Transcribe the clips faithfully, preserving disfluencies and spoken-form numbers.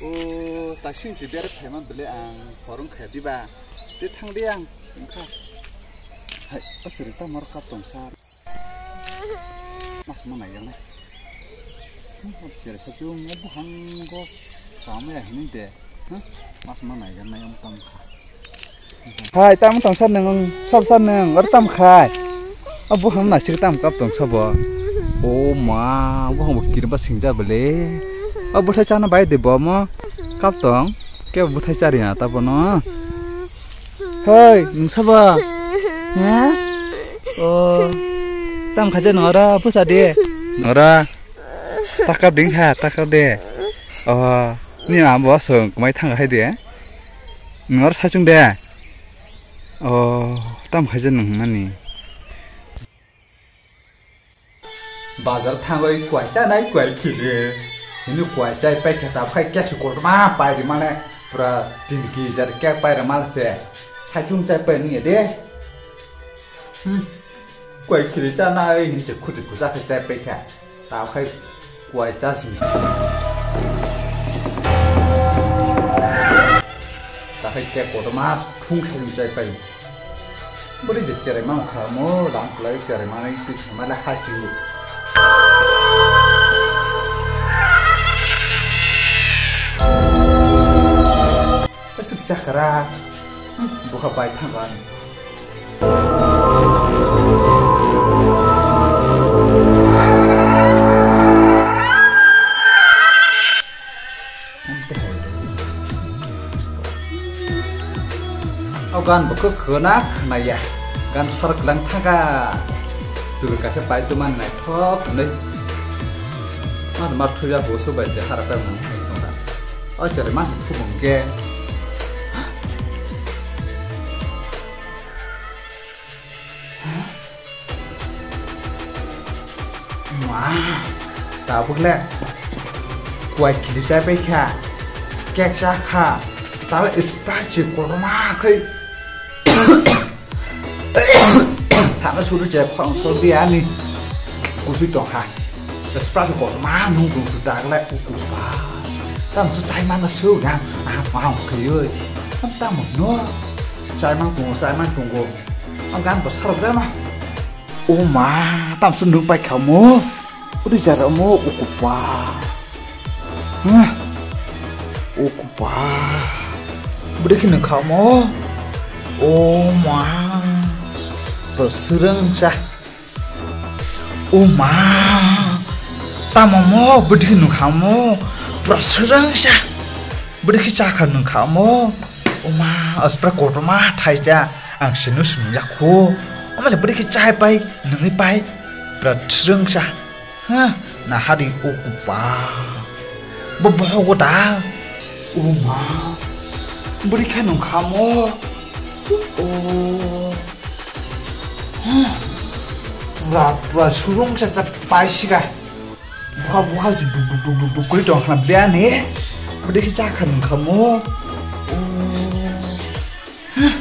O, ta sing si der phaima bele ang horong kha diba. Te thang de ang, wngkha. Hai, o siri ta mor kap tong sa. Mas ma nai yang nai. Hmm, siri sa chung mo buhang go. Kame ya hini de. Huh? Mas ma nai yang nai om tam kha. Hai, tam tong sar nang, sab sar nang, or tam khai. Abo ham nasik tam kap tong sabo. O ma, bo ham kir ba singja bele. Abo thai chana bai de bo mo. Kap tong. Ke bo thai chari na ta bono. Hei, nung sabo. He? O. Tam khaja nora, pusa de. Nora. Takap ding ha, takap de. O. Ni ma bo song kumai thang hai de. Nor sachung de. O, tam khaija nung hwnmani. Bazar thangwi kwai chanai kwai khili. Hini kwai chai paikha tab khai kek kotorma pai rimane pura tin ki jar kek pai rima se. Sachung chai pai nung ya de. Hmm. Kwai khili chanai hini se khuti kusa khai chai paikha. Tao khai kwai chasing. Ta khai kek kotorma thung khai chai pai. Bori je cherai ma kha mo lam klai cherai ma nai tu ma la ha sing. Asuk chakra. Hmm, buka bai thang ani. O gan bo khe khwna khwnaya. Gan sar kwlang thangkha. Tubui kaisa pai tuma naithok hwnwi. Mar mar thuya bo subai je hara ta mung hai tongkha. O chwrai ma thubung khe. Ma, tabuk le kwai kili chai pai kha, kek cha kha, tala Sprite se kotorma khai. Thana suru je khorang sol di ani. Kusui tong ha. Sprite se kotorma nung dung su dak le ukupa. Tam su chai mana su na. Ah, mau khai oi. Tam tam no. Chai mang tung, chai mang tung go. Ang gan bwsarok de ma. O ma, tamsuk nwng pai kha mo. Uri jara mo, o kupa. Huh? O kupa. Bwdwi khe nwng kha mo. O ma. Bwswrwng cha. O ma. Tamo mo, bwdwi khe nwng kha mo. Bwswrwngsa. Bwdwi khe cha kha nwng kha mo. O ma, aspra kotorma thaija. Ang sinu sinu yakho. O ma, bwdwi khe chai pai, nwngwi pai. Bwra thrwngsa. Ha, na hari o kupa. Bo bohogo da. O ma. Bwdwi khe nwng kha mo. O. Huh. Pura, pura surungsa cha pai siga. Bukha bukha se duk duk duk duk duk kori tong khna bia ni. Bwdwi khe cha kha nwng kha mo. O. Huh.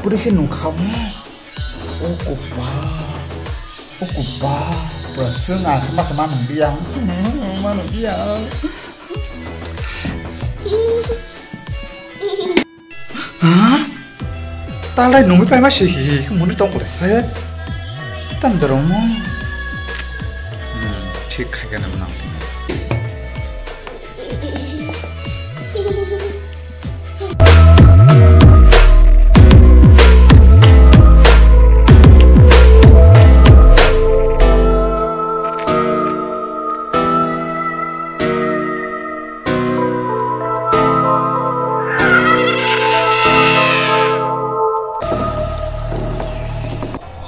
Bwdwi khe nwng kha mo. O kupa. O kupa. Pura swng ang khe masa ma nung bia. Ma nung bia. Ha? Talai nungwi paima se hi hi muni tong kore se. Tam jaro mo. Hmm, thik khai gana nang.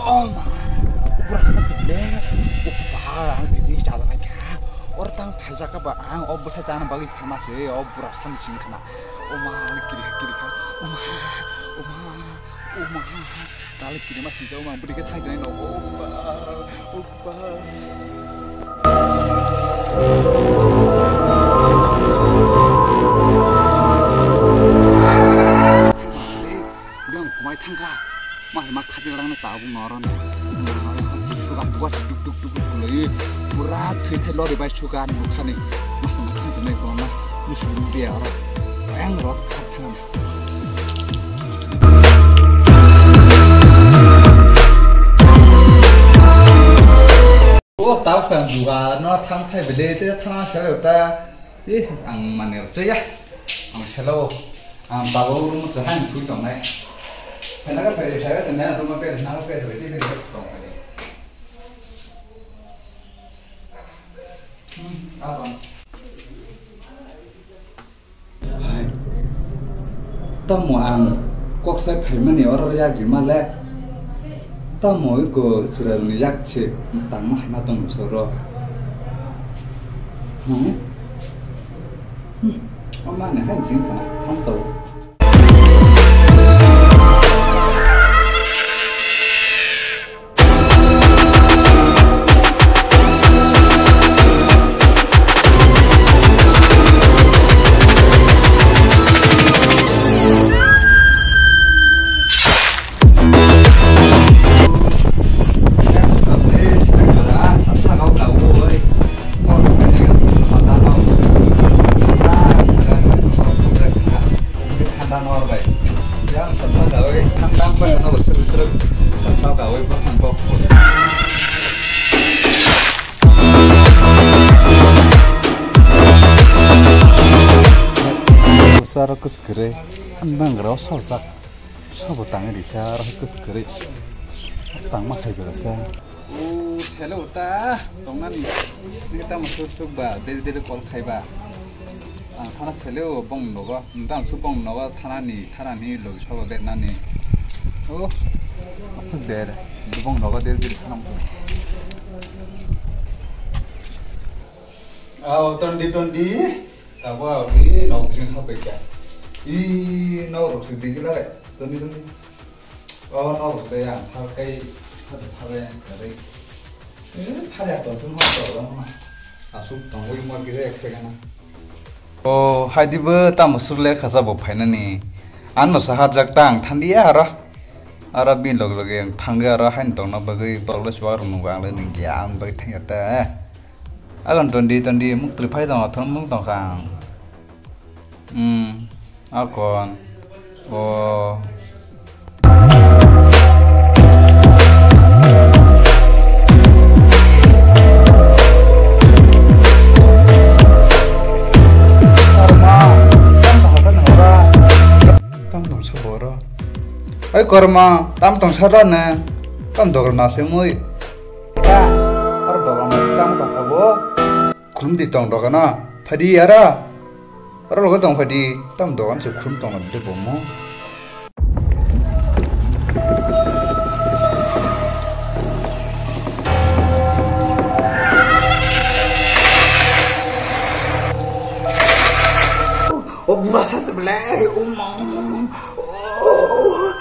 Oh ma, bura sa sik le. Oh ba, ang tini chala nai kha. Or tang thaisa ka ba ang o bwthai chana bagwi thama se o bura sa ni sing khana. Oh ma, ang kiri kiri kha. Oh ma, oh ma, oh ma. Tali kiri ma sing jao ma bwdwi khe thang jai no. Oh ba, oh ba. Yang kumai thangkha. Mas ma khajil rang na tabung noron. Sugar buat duk duk duk duk lai. Pura thwi thai lori bai sugar bukhani. Mas ma thang jai no ma. Musu. Ya, oro. Yang rot, thang. O, tao sang juga no thang phai bele te thang selo ta. Eh, ang mane rchaya. Ang selo. Ang babo room cha han thui tongnai. Hena ka pere thai te na room pere na pere te pere tong pere. Hmm, abang. Hai. Tamo ang kok sai phaimani oro yagima le. Tamo iko chwrairokni yak se tangma hai ma tong soro. Hmm? Hmm. O mane hai jing khana thang tau. Thanda nor bai. Yang sata gawi, thang thang bai, thang srwk srwk, sata gawi, bwkhang bok. Saro kwswk kwrwi, ani bangra o sorjak, sobo tangwi rikha, aro hai kwswk kwrwi, tangma hai berasa. O selo ta tongnani. Nini tamo suk suk ba deri deri call khai ba. Ang thana selo bong nogo. Nini tamo suk bong nogo thanani thanani logi soba bernani. O asuk der. Bong nogo deri deri thanam. Ao tondi tondi. Tabo ao di nok jing hapai kya. I nok rok se digi lagai. Tondi tondi. O norok de ang phar kai, phar phar yang kari. Eh, phar ya ton tun hor to ma. Asuk tongwi ma gire ek segana. O hai di bo tamo suk le khacha bo phainani. Ano sa hajak ta ang thandiya aro. Aro bin log log ang thangwi aro hain tongna bagwi borok le chuwak rok nungwi ang le nungya ang bagwi thangya ta. Agon tondi tondi muk twi phai tong thon muk tong kha ang. Hmm, akon. O. Tam tong sa boro. Oi korma, tam tong sa da ne. Tam dogra na se mui. Ya, ar dogra na tam ka bo. Khulum di tong doga na. Phadi ara. Oro loge tong phai di, tam dogan se khum tong de bomo. O bura sa te ble, o ma, o ma, o ma.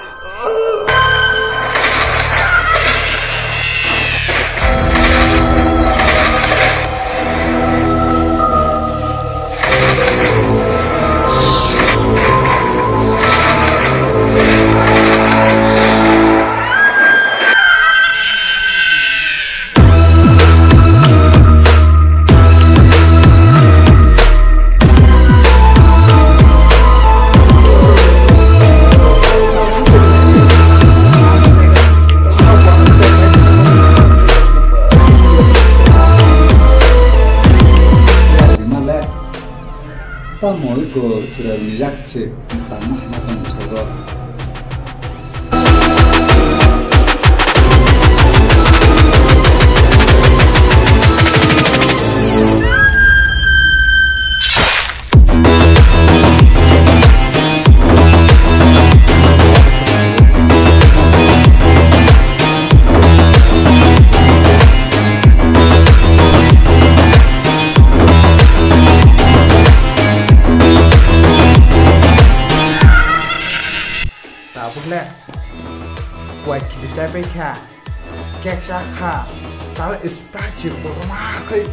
Tamo iko chwrairokni yak se tangma hwnna tongmani salo. Tabuk le kuai kili chai pai kha, cake cha kha, tal Sprite chi kotorma khai.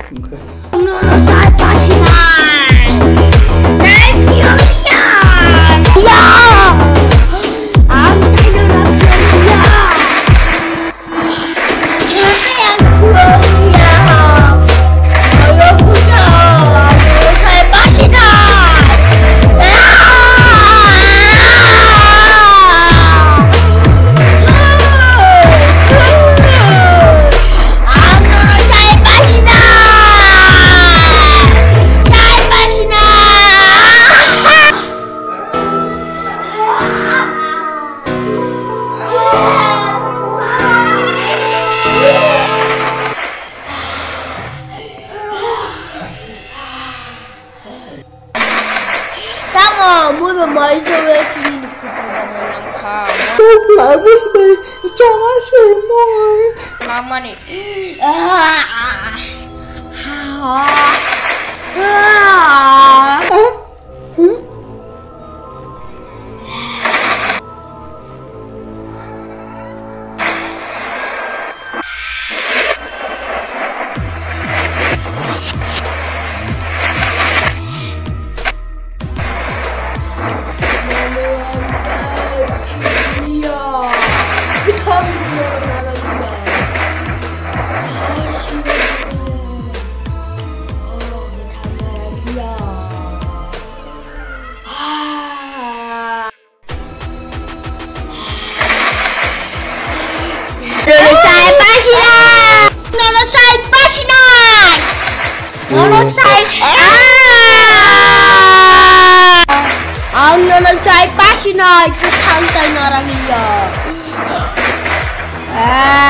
Nono chai pasinai. Thank you, yeah. Yeah. Ang tayo na yeah. Tamo, mui bo mai jawe sini nukhu phaimani langkha. Tok lagus bai jama se moi. Namani. Nono chai pasinai. Nono chai pasinai. Nono chai. Ah! Ang nono chai pasinai. Kwthang tai narang ya. Ah!